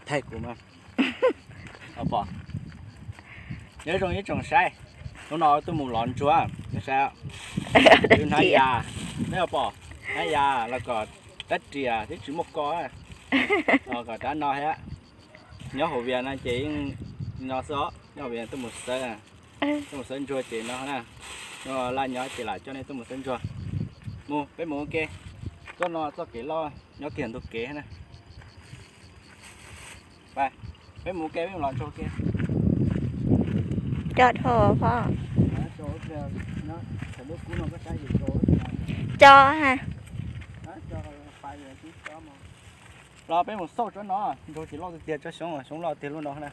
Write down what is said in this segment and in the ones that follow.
Thaij kuv mas. Pom, nyob zoo ib tsoom saib, hnub no tuaj mus lov ntsuag, saib, hnab yas, neb pom, hnab yas los kom rab riam twb tsis muaj ko, los kom rab no thiab. Nyob hauv Vias no ces yeej no xwb os, nyob hauv Vias tuaj mus xawb, tuaj mus xawb ntsuag ces no na, laj nyob ces lam coj nej tuaj mus xawb ntsuag. Mus, peb mus ua ke, txoj no txoj kev loj nyob kiag ntug kev na. Peb mus ua ke, peb mus lov ntsuag ua ke. Coj dhau os. Coj ha. Los peb mus xauj tsob no, ntsuag ces loj tiag tiag, tsob xyoob, xyoob loj tiag lub no na.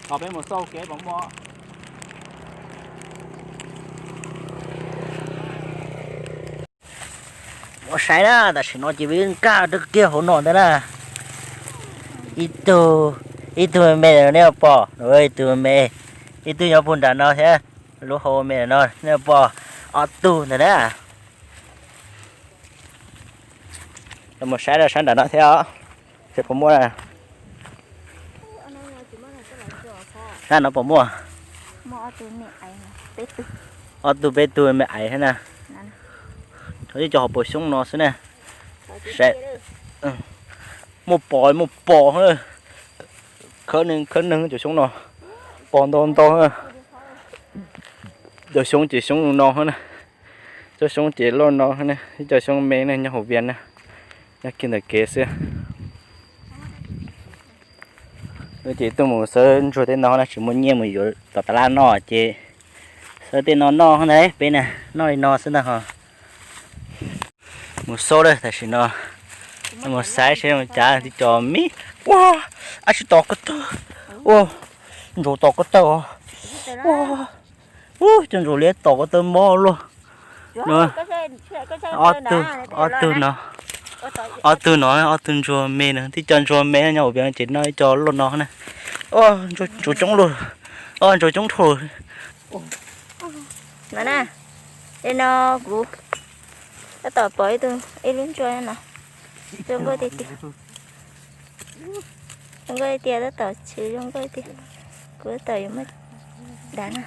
Los peb mus xauj kev puas muaj. Ua saib na, tam sim no ces peb nkag rau kiag hauv no ntag na. Ib tug, ib tug me me nej pom, ib tug me me, ib tug nyob puag nram no thiab, lub hauv me no nej pom, ob tug ntag na. Los mus saib rau sab nram no thiab os, seb puas muaj na. Sab no puas muaj? Ob tug peb tug me aiv thiab na. Ib co hauv paus xyoob no xwb na. Saib, muaj pos muaj pos, khawb neeg khawb neeg cov xyoob no, pos ntau ntau. Cov xyoob ces xyoob no na, cov xyoob ces loj no na, ib co xyoob me na, nyob hauv Vias na, nyob kiag ntawm kev xwb. Ces tuaj mus xawb ntsuag tej no na, tsis muaj nyiaj mus yuav tom tas laj noj ces xawb tej no noj ntag, peb na, noj li no xwb ntag ho. Mus xauj lawm tam sim no, mus saib seb zoo cas, tib co me, ua, ab tsi tom ko taw, ua, ntsuag tom ko taw os, ua, ua, cov ntsuag liab tom ko taw mob luaj. Ob tug, ob tug no, ob tug no, ob tug ntsuag me no, tib co ntsuag me nyob hauv Vias ces noj ib co loj no na. Ntsuag coob luaj, ntsuag coob dhau. No na, li no kuv tab tom pom ib tug, ib lub ntsuag no, zoo nkauj tiag tiag. Zoo nkauj tiag, tab tom tshwm zoo nkauj tiag. Kuv tab tom yuav muab dav na.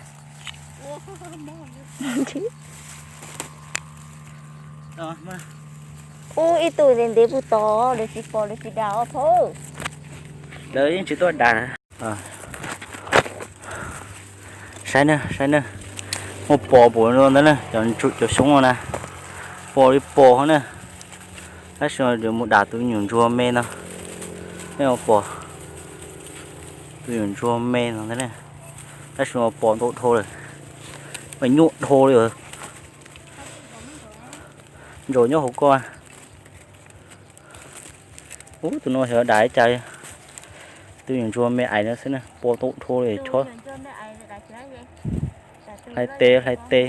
Ub, ib tug ntev ntev puag tod, lawv tsis pom, lawv tsis dav os phauj. Lawv yeej tsis tuaj dav. Saib na, saib na, muaj pos puas no ntag na, cov xyoob no na, pos li pos na. Tab sis yuav mus dam tus nyuam ntsuag me no, nej pom, tus nyuam ntsuag me no ntag na. Tab sis mas pos ntau dhau lawm, mas nyuaj dhau li. Ntsaum nyob hauv ko. Ub, tus no xyov dam li cas. Tus nyuam ntsuag me aiv no xwb na, pos ntau dhau li chob. Hlais tes, hlais tes.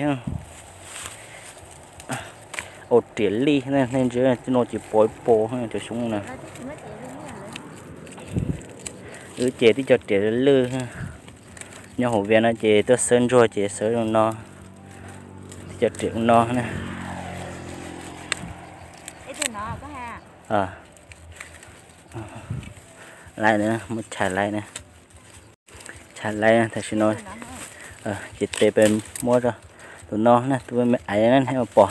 Ua riam lij, nej ntsia no ces pos pos cov xyoob na. Wb ces tib co riam lwj. Nyob hauv Vias no ces tuaj xawb ntsuag ces xawb zoo no. Tib co riam no na. Laiv na, muab chais laiv na. Chais laiv tam sim no. Ces tes pem muab rau tus no na, tus me aiv na, nej pom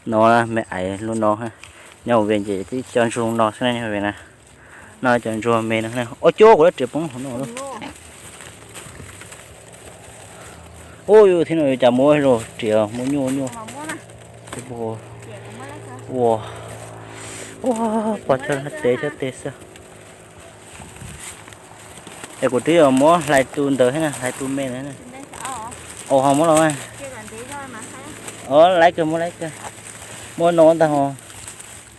no, me aiv lub no. Nyob hauv Vias ces tib co ntsuag no xwb na, nyob hauv Vias na. No cov ntsuag me no. Ua cuab kuv lub riam poob hauv no. Ua yus thiab no yus cas muab zoo riam muab nyuaj nyuaj. Ua, ua, pog chob tes chob tes xwb. Es kuv twb yuav muab hlais tus ntawd thiab na, hlais tus me ntawd. Ua ho muab los. Ua laib kawg, muab laib kawg. Muab no ntag ho.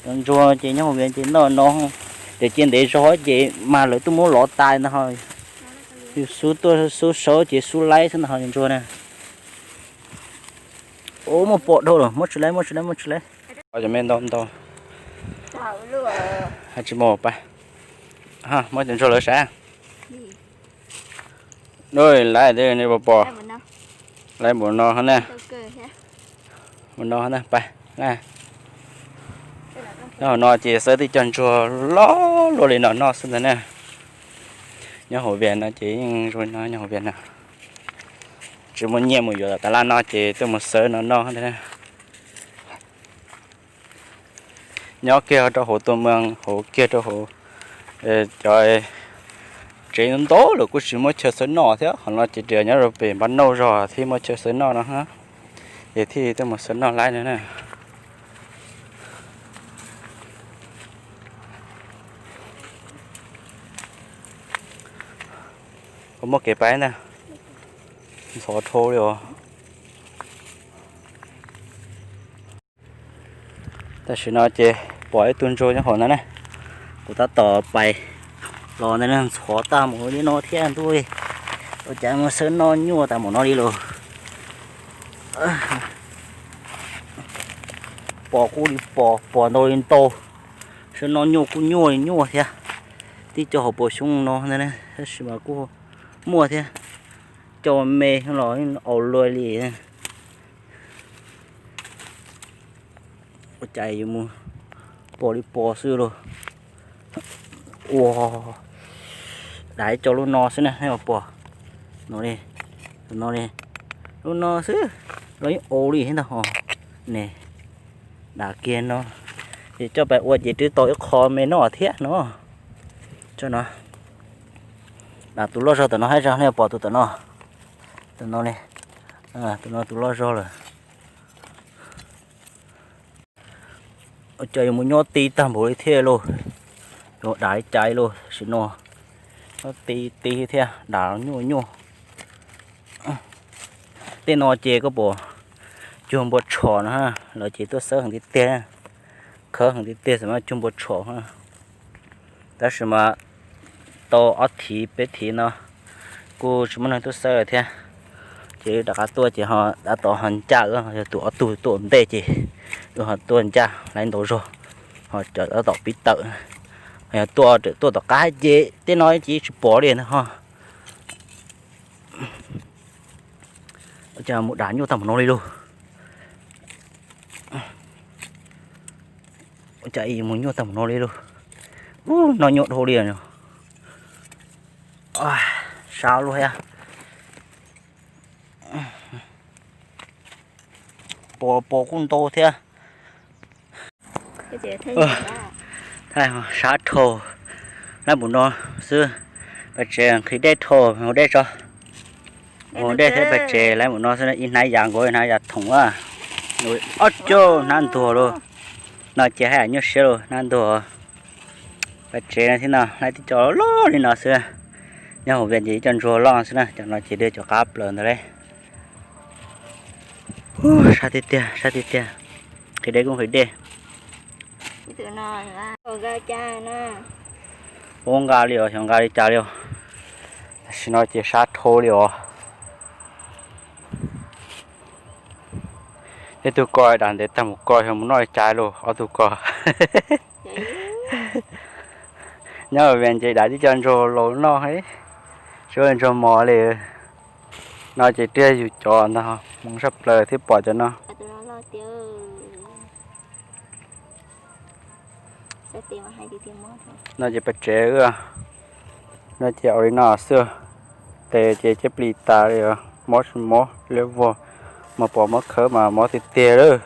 Cov ntsuag ces nyob hauv Vias ces noj no, ces cia ntev zog ces mas lawv twb muab lov tas ntag ho. Yus xub tuaj xub sawv ces xub laib xwb ntag ho cov ntsuag na. Ua muaj pom dhau lawm, muab tsis laib, muab tsis laib, muab tsis laib. Cov me ntau ntau. Hais tsis mus pab. Muab cov ntsuag lawv sav. Laib tej nej pom pom. Laib npaum no na. Mus no na, pab na. Nyob hauv no ces xawb tib co ntsuag loj luaj li no noj xwb ntag na. Nyob hauv Vias no ces yeej zoo no, nyob hauv Vias no tsis muaj nyiaj mus yuav tom tas laj no ces tuaj mus xawb no noj ntag na. Nyob kiag rau hauv tus moos hauv kiag rau hauv cov tsev ntau lawm kuj tsis muaj chaw xawb noj thiab, qhov no ces nyob rau pem npab nauj zog thiaj muaj chaw xawb noj no, ces thiaj tuaj mus xawb noj laib no na. Kuv muaj kev pais ntag, ntxhov dhau li os. Tam sim no ces pom ib tug ntsuag nyob hauv ntawd na, kuv tab tom pais los ntawd ntxhov tag mus li no thiab ntuj, ua cas mus xawb noj nyuaj tas mus no li lauj. Pos kuj li pos, pos ntau li ntau, xawb noj nyuaj kuj nyuaj li nyuaj thiab. Tib co hauv paus xyoob no ntag na, tab sis mas kuj muaj thiab, coj me los au luaj li. Ua cas yuav mus pos li pos xwb lauj. Ua, dav ib co lub no xwb na, nej pom no li, tus no li, lub no xwb los yeej au li thiab ntag ho. Ne, dav kiag no, ces coj pais ua ces twb tau ib qho me noj thiab no. Tso no, dav tus loj zog tom no hab zog, nej pom tus tom no, tus no li, tus no tus loj zog lawm. Ua cas yuav mus nyob ti tag npaum li thiab lauj, yuav dav li cas lauj, tam sim no nyob ti ti thiab dav nyuaj nyuaj. Tej no ces koj pom cuag npua tshom no, lawv ces tuaj xawb heev tiag tiag, khawb heev tiag tiag xwb mas cuag npua tshom. Tab sis mas tau ob thiv peb thiv no kuj tsis muaj neeg tuaj xawb thiab, ces rov qab tuaj ces ho tab tom ho ncaj, yog tus ob tug tuaj ua ntej ces wb ho tuaj ncaj lawv ntau zog, ho cov tab tom pib tawm, yog tuaj tuaj tom qab ces tej no ces tsis pom li ntag ho. Ua cas mus dav nyuaj tag mus no li lauj. Ua cas mus nyuaj tag mus no li lauj. Ub, noj nyuaj dhau li. Sab luaj thiab. Pos, pos kuj ntau thiab. Thaij sab dhau, lawv mus no xwb. Pais tsev nqhis dej dhau, mus dej tso. Mus dej thiab pais tsev lawv mus no xwb, ib hnab yas nkaus ib hnab yas thoom a. Ob cauj hnab ntuag lauj. No ces haj yam nyuaj siab lauj, hnab ntuag. Pais tsev no thiab no, lawv tib co loj li no xwb. Nyob hauv Vias ces ib co ntsuag loj xwb na, cov no ces dej cov qab plaws ntawd lauj. Sab tiag tiag, sab tiag tiag. Nqhis dej kuj nqhis dej. Ua nqa li os, xyov nqa li cas li os. Tam sim no ces sab dhau li os. Ib tug ko dav ntev tag mus ko xyov mus noj li cas lauj, ob tug ko. Nyob Vias ces dav tib co ntsuag laus noj, tsis ua ntsuag mos li. No ces tiag yus cov ntag, hmoov tshaj plaws thiab pom cov no. No ces pais tsev, no ces ua li no xwb. Tes ces ceb plis tas li, mob tsis mob liab vog, mas pom mob khawb mas mob tiag tiag lawm.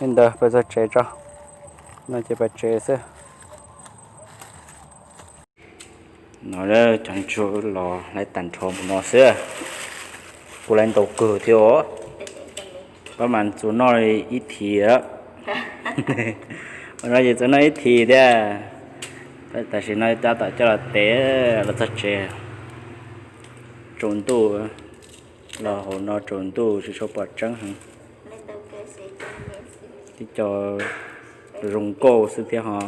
Li ntawd pais txog tsev tso, no ces pais tsev xwb. No cov ntsuag los lawv tag nrho mus no xwb. Kuj lawv ntau kawg thiab os. Pab mas txus noj ib thiv. Ua no ces txus noj ib thiv thiab. Tam sim no tab tom coj los tev los txog tsev. Tsaus ntuj, los hauv no tsaus ntuj tsis tshua pom tseeb heev. Tib co zoo nkauj xwb thiab ho.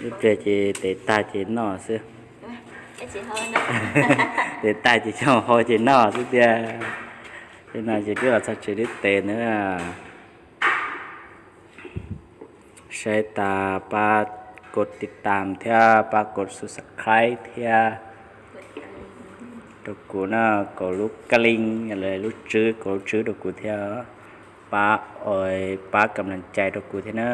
Ib pliag ces tev tag ces noj xwb. Tev tag ces coj hau ces noj xwb tiag. Li no ces twb los txog tsev twb tev ntawd. Saib tas pab kov tiv tam thiab pab kov subscribe thiab. Rau kuv na, kaus lub kab leej, lub tswb, kaus lub tswb rau kuv thiab, pab ua, pab kam lam cai rau kuv thiab na.